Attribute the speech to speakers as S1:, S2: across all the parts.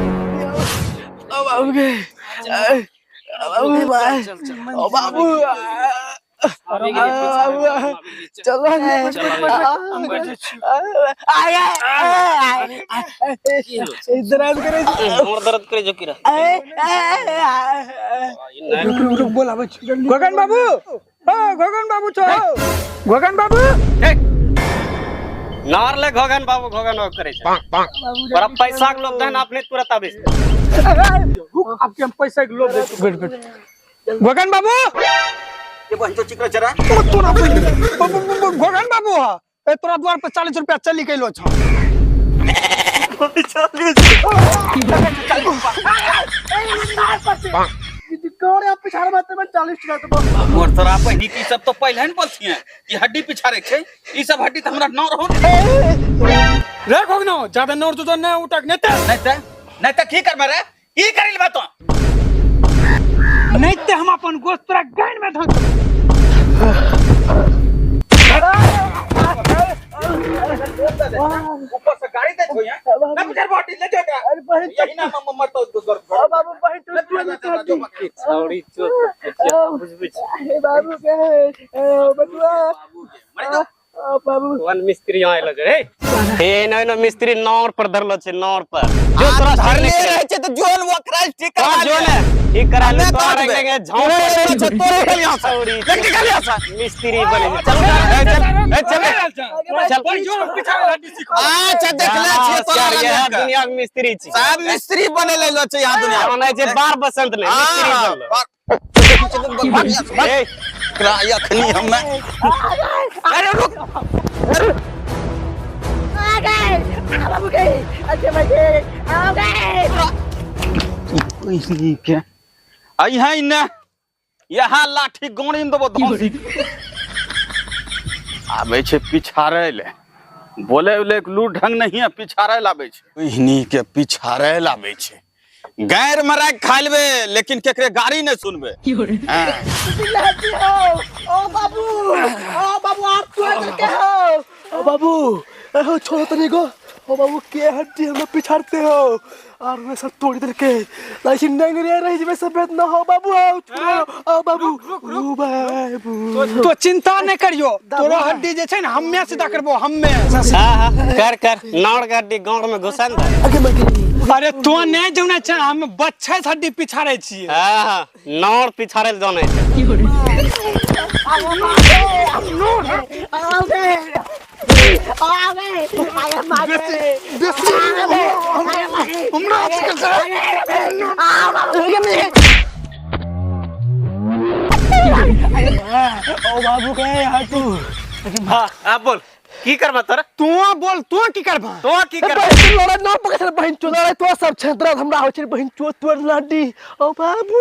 S1: ओ बाबू के बाबू भाई ओ बाबू चलो दर्द करे
S2: हमर दर्द करे जो किरा
S3: रुक रुक रुक बोलाबै छी गगन बाबू ओ गगन बाबू छौ गगन बाबू
S2: नार ले घोगन बाबू घोगन बाबू करे छै बड़ा पैसा के लोभ दहन अपने तुरंत आबे छै।
S3: रुक आपके हम पैसा के लोभ दे बैठ बैठ गगन बाबू
S4: ये बहन तो चिकरा चरा
S3: ओ तोरा गगन बाबू हा ए तोरा द्वार पर 40 रुपया चली गेलो छौ
S4: मोर तोरा बहिनी की सब तो पहले न बोलती हैं कि हड्डी पिछाड़े छै ई सब हड्डी त हमरा न रहो
S3: रे गगनो ज्यादा नोर तो न उठक नहीं ते
S4: नहीं त नहीं त की करबे रे की करिल बा तो
S3: नहीं ते हम अपन गोश्त तोरा गाइन में धक
S4: ऊपर से गाड़ी दे छो यहां ना पिछाड़ हड्डी ले जो अरे बहन यही ना हम मरतो दोसर
S1: बाबू बहन तो
S2: छौड़ी चोट बुझबै छै
S1: बाबू के बटुआ
S4: मरे जो
S1: बाबू
S2: वन मिस्त्री यहाँ आइलो छै रे हे नै नै मिस्त्री नौर पर धरलो छै नौर पर जो तोरा
S4: धरले रहे छै त जोन ओकरा ठीक
S2: कहाँ
S4: करवा
S2: जो
S4: ले
S2: ने ठीक करा ले
S4: हमे
S2: तोरा
S4: कहाँ
S2: रंग
S4: देबै?
S2: झोंक
S4: तोरे तोरे निकल यहाँ से
S2: छौड़ी
S4: देख निकल यहाँ से
S2: मिस्त्री बने छै।
S4: चल ए चल ए चल
S2: चल
S4: अच्छा देख ले छियै तोरा
S2: यार, यह
S4: रंग के।
S2: दुनिया के मिस्त्री छी
S4: सब मिस्त्री बने ले छै यहाँ दुनिया
S2: जानै छै बार बसंत ने मिस्त्री बनलो ए
S4: अखनी हमे अरे रुक
S5: आ गए बाबू के अच्छे बजे आ गए
S4: के अइहे ने यहाँ लाठी गोड़ी में देबो धौंसी आबै छै पिछाड़ै ले बोले उले के लू ढंग नहीं है पिछाड़ै लाबै छै ओहिनी के पिछाड़ै लाबै छै गैर मरा के खा लेबे लेकिन केकरे गाड़ी नहीं सुनबे हाँ।
S1: हो ओ बाबू ओ बाबू आप क्यों के हो ओ बाबू ए छोड़ो तनी को ओ बाबू के हड्डी हमें पिछाड़ते हो और मैं सब तोड़ दे के लेकिन नहीं रे रही में सब न हो बाबू आओ छोड़ो ओ बाबू ओ बाबू
S3: तो चिंता नहीं करियो तोरो हड्डी जे छै ने हम्मे सीधा करबो हम्मे
S2: हाँ हाँ कर कर नौर के हड्डी गाँव में घुसा ने दे।
S1: आगे बढ़ गई
S3: अरे तो नहीं जौने छै हम बच्चे से हड्डी पिछाड़े छियै
S2: हाँ हाँ नौर पिछाड़े ले जानै छै
S5: आ गए आ गए आया मारे
S3: हमरा आजकल से
S1: ओ बाबू के यहाँ तू
S2: हाँ आप बोल की करबा तोरा
S3: तू बोल तू की करबा
S2: तो की करबा
S1: बहन लड़ाई ना पकड़ बहन चो लड़ाई तो सब क्षेत्र हमरा होइ छै बहन चो तोड़ लड्डी ओ बाबू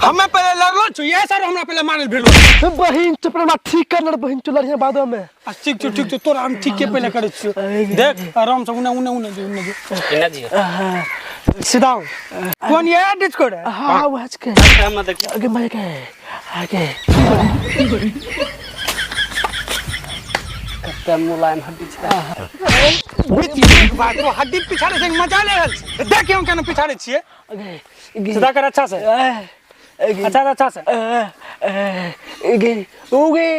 S3: हमे पहले लड़लो छु ये सर हमरा पहले मारल भिड़लो
S1: बहन चो पर हमरा ठीक कर बहन चो लड़िया बाद में
S3: आ ठीक छु ठीक छु तोरा हम ठीक के पहले करै छियो देख आराम से उने उने उने जो उने जो
S2: इना जी
S3: सीधा हो। कौन ये डिस्को रे
S1: हाँ वह के
S2: हम देखिए
S1: आगे मर गए आगे
S2: कते मुलायम हड्डी छै
S3: बात तो हड्डी पिछाड़े से मजा ले रहल छै देख हम केना पिछाड़े छियै
S1: आगे
S3: सीधा कर अच्छा से
S1: आगे
S3: अच्छा से अच्छा से
S1: आगे उगे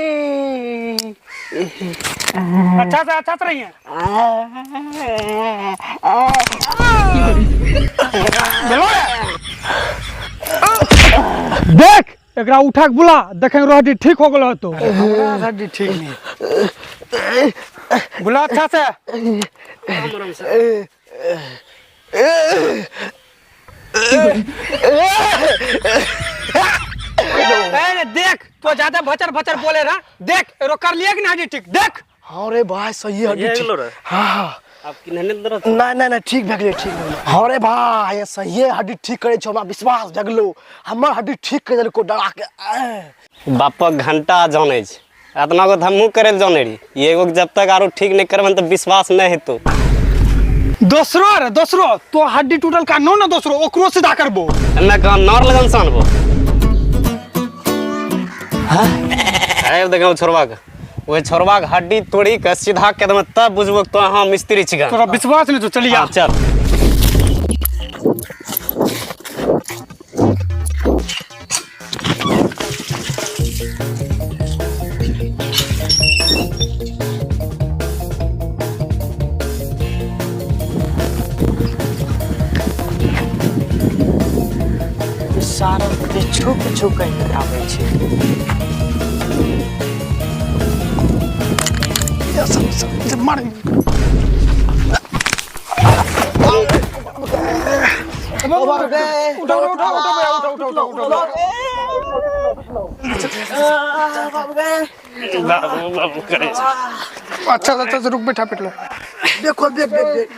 S3: अच्छा से अच्छा से रहिए भेलो रे देख एकरा उठा के बुला देखे रो हड्डी ठीक हो गेलो तो हड्डी ठीक नहीं बुला अच्छा से अरे देख तो ज्यादा भचर भचर बोले रहा देख रो कर लिए कि ना हड्डी ठीक देख
S1: हाँ रे भाई सही है हड्डी
S2: ये
S1: ठीक
S2: गेलो रे
S1: हाँ हाँ
S2: अब किन्हने दर्द
S1: ना ना ना ठीक भए गेलै ठीक भए गेलै हाँ रे भाई ये सही है हड्डी ठीक करै छौ हमरा विश्वास जगलो हमर हड्डी ठीक कर देलको डरा के आह।
S2: बापक घंटा जानै छै एतना गो हमहूँ करे लए जानै रही एगो के जब तक आरो ठीक नहि करबन तऽ विश्वास नहि हेतौ
S3: दोसरो रे दोसरो तो हड्डी टूटल का नो ना दोसरो ओकरो सीधा करबो
S2: हमे कहाँ नर लगन से आनबो अरे देखो छोड़वा के ओहि छोड़बाक हड्डी तोड़ी के सीधा के देबै तब बुझबो तो अहाँ मिस्त्री छिका।
S3: तोरा विश्वास नहीं तो चलिया।
S2: हाँ, चल।
S6: सारा पीछू पीछू कहीं आबै छै।
S3: मार। उठो उठो उठो उठो उठो उठो उठो।
S2: बाबू बाबू करे।
S3: अच्छा अच्छा रुक बैठा पिटलो।
S1: देखो देख देख देख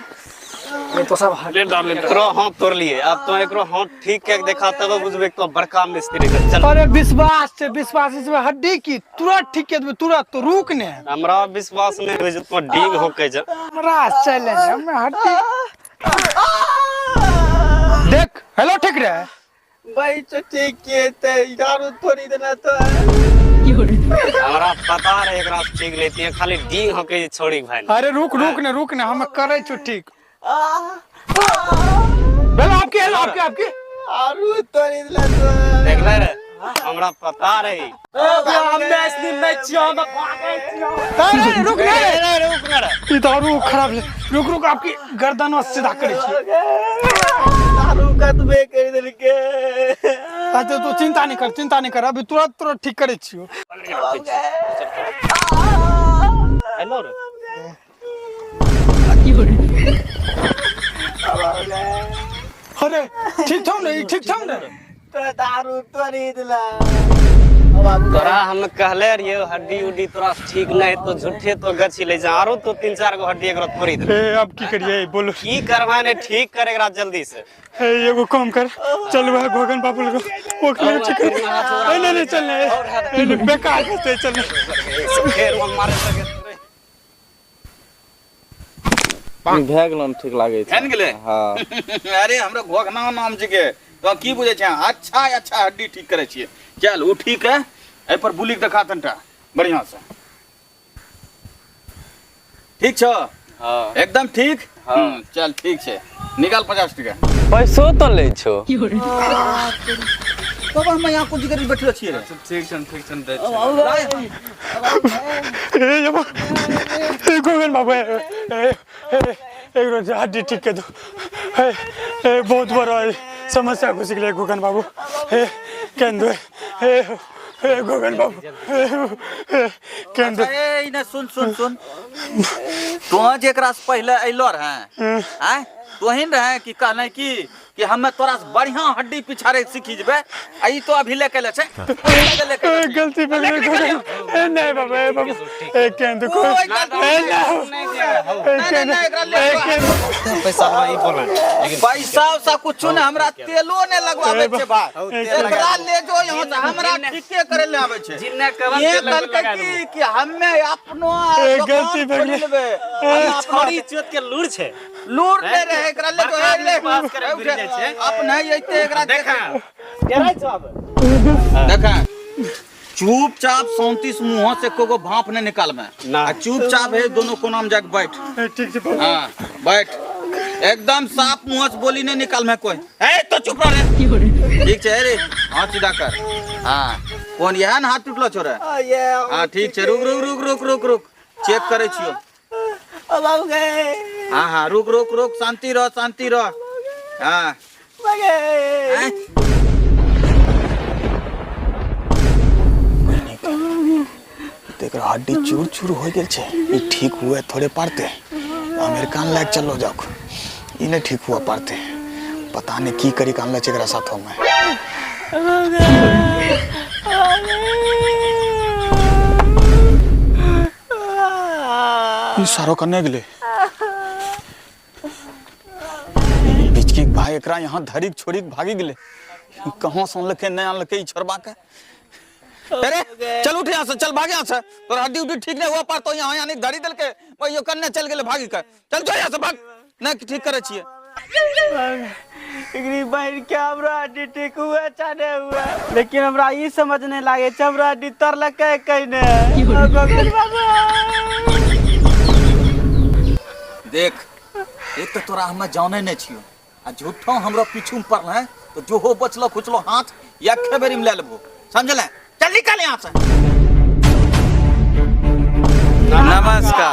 S2: तो सब हले डाल एकरो हाथ तोड़ लिए, अब तो एकरो हाथ ठीक के देखा तब बुझबे तो बड़का मिस्त्री के। चल।
S3: अरे विश्वास से विश्वास इसमें हड्डी की तुरंत ठीक के देबे, तुरंत तो रुक ने।
S2: हमरा विश्वास नहीं होय जे तो डींग होके जा।
S3: हमरा चले हमरा हड्डी देख। हेलो ठीक रे
S6: भाई तो ठीक के ते दारू थोड़ी देना तो
S2: हमरा पता रहे एकरा ठीक लेती है, खाली डींग होके छोड़ी भाई।
S3: अरे रुक रुक ने रुक ने हम करे छु ठीक। बेला आपके हेलो आपके आपके
S6: आरू तोरी देला तो
S2: देखले रे हमरा पता रही।
S6: हम असली में छियो हम भागै छियो।
S3: अरे रुक ने
S2: रे रुक ने रे
S3: ई दारू खराब ले। रुक रुक आपकी गर्दन सीधा करे छी।
S6: दारू कतबे कर देलके।
S3: अच्छा तू चिंता नहीं कर, चिंता नहीं कर, अभी तुरंत तुरंत ठीक करे छियो।
S2: हेलो रे
S3: अरे ठीक छौ ने, ठीक छौ ने।
S6: तो दारू तोरी देला।
S2: तोरा हम कहले रहिए हड्डी उड्डी तोरा ठीक नहीं तो झूठे तो गछि ले जा, आरो तो 3-4 गो हड्डी एकरा तोड़ी दे।
S3: ए अब की करिए बोलो?
S2: की करवा ने ठीक करे एकरा जल्दी से।
S3: ए एगो काम कर, चल वह गोगन बाबू लग ओकरे ठीक कर। ए नहीं नहीं चल नहीं बेकार होते चल।
S2: फेर हम मारे लगे
S7: भए गेलन ठीक लागे छै।
S4: भए गेलै?
S7: हां।
S4: अरे हमरा घोघना नाम छिके तो की बुझै छै? अच्छा अच्छा हड्डी ठीक करे छियै। चल उ ठीक है, एहि पर बुली के देखा तनटा बढ़िया से। ठीक छौ?
S7: हां।
S4: एकदम ठीक?
S7: हां।
S4: चल ठीक छै, निकाल 50 टका।
S7: पैसो तो लै छौ।
S4: तब हम यहाँ कुछ करी बैठल छियै।
S7: अच्छा ठीक छन, ठीक छन दै छी।
S3: ए जब ए गोगन बाबू ए ए एक हड्डी ठीक कर दो। ए ए बहुत बड़ा समस्या घुस गेलै गोगन बाबू। ए केन दो ए ए गोगन बाबू ए केन दो।
S4: ए ने सुन सुन सुन, तो जेकरा से पहले अइलो रहे आय तोहिन रहे कि कहले की कि हमे तोरा से बढ़िया हड्डी पिछाड़े सीखी जेबे, आ ई तो अभी लेके ले छै।
S3: गलती भए गेलै गोगन। ए नहीं बाबा, ए बाबू ए केन दो ए नहीं
S4: नहीं नहीं एकरा ले
S2: पैसा ई बोलन
S4: लेकिन पैसा उसा कुछ ने हमरा तेलो ने लगवाबै छै भाई। एकरा ले जो यहाँ से, हमरा ठीके करे ले आबै छै।
S2: जिन्ने कवन
S4: ये
S2: तेल
S4: कहलकै
S2: लगा
S4: की कि हमे अपनो
S3: गलती भए गेलै।
S2: छोड़ी चोत के लूर छै,
S4: लूर नै रहे एकरा ले जो ले
S2: पास करे भिड़ जाइ छै।
S4: अपने अइते एकरा
S2: देखा केरै छौ अब
S4: देखा। चुपचाप शांति से मुंह से कोगो भाप नहीं निकालमे आ चुपचाप है दोनों कोना में जाके बैठ।
S3: ठीक छै।
S4: हां बैठ, एकदम साफ मुंह से बोली नहीं निकालमे कोई। ए तो चुप रह रे। ठीक छै रे, हाथ सीधा कर। हां कोन यह न हाथ टूटलो छो रे? हां ठीक छै, रुक रुक रुक रुक रुक रुक चेक करे छियो।
S6: बाबू गए।
S4: हां हां रुक रुक रुक, शांति रह शांति रह। हां
S6: गए।
S4: तेकर हड्डी चूर चूर हो गेल छै, ई ठीक हुए थोड़े पारते। अमेरिकान लाग चलो जाओ, ई नहीं ठीक हुआ पारते। पता नहीं की करी कान लचे एकरा साथो में। ई सारो कने गेलै बिचकी भाई एकरा यहाँ धरी छोड़ी भागी गेलै। कहाँ से अनलकै नहीं अनलकै ई छोड़बा के। अरे चल उठ यहाँ से, चल भाग यहाँ से। तोरा हड्डी उड्डी ठीक नहीं हुआ पर तो यहाँ यानी धरी देलकै, ओइयो कन्ने चल गेलै भागी के। चल जो यहाँ से भाग, नहीं ठीक करे छियै।
S6: एकरी बहिन के हमरा हड्डी ठीक हुए चाहे हुए, लेकिन हमरा ई समझ नहीं लागे छै हमरा हड्डी तरलकै कहिने। गोविंद बाबू
S4: देख, एक तो तोरा हमे जाने नहीं छियो आ झूठो हमरा पीछू में पड़ल है तो जो हो बचलो खुचलो हाथ या खेबेरी में ले लेबो, समझले? चल निकल यहाँ से।
S7: नमस्कार।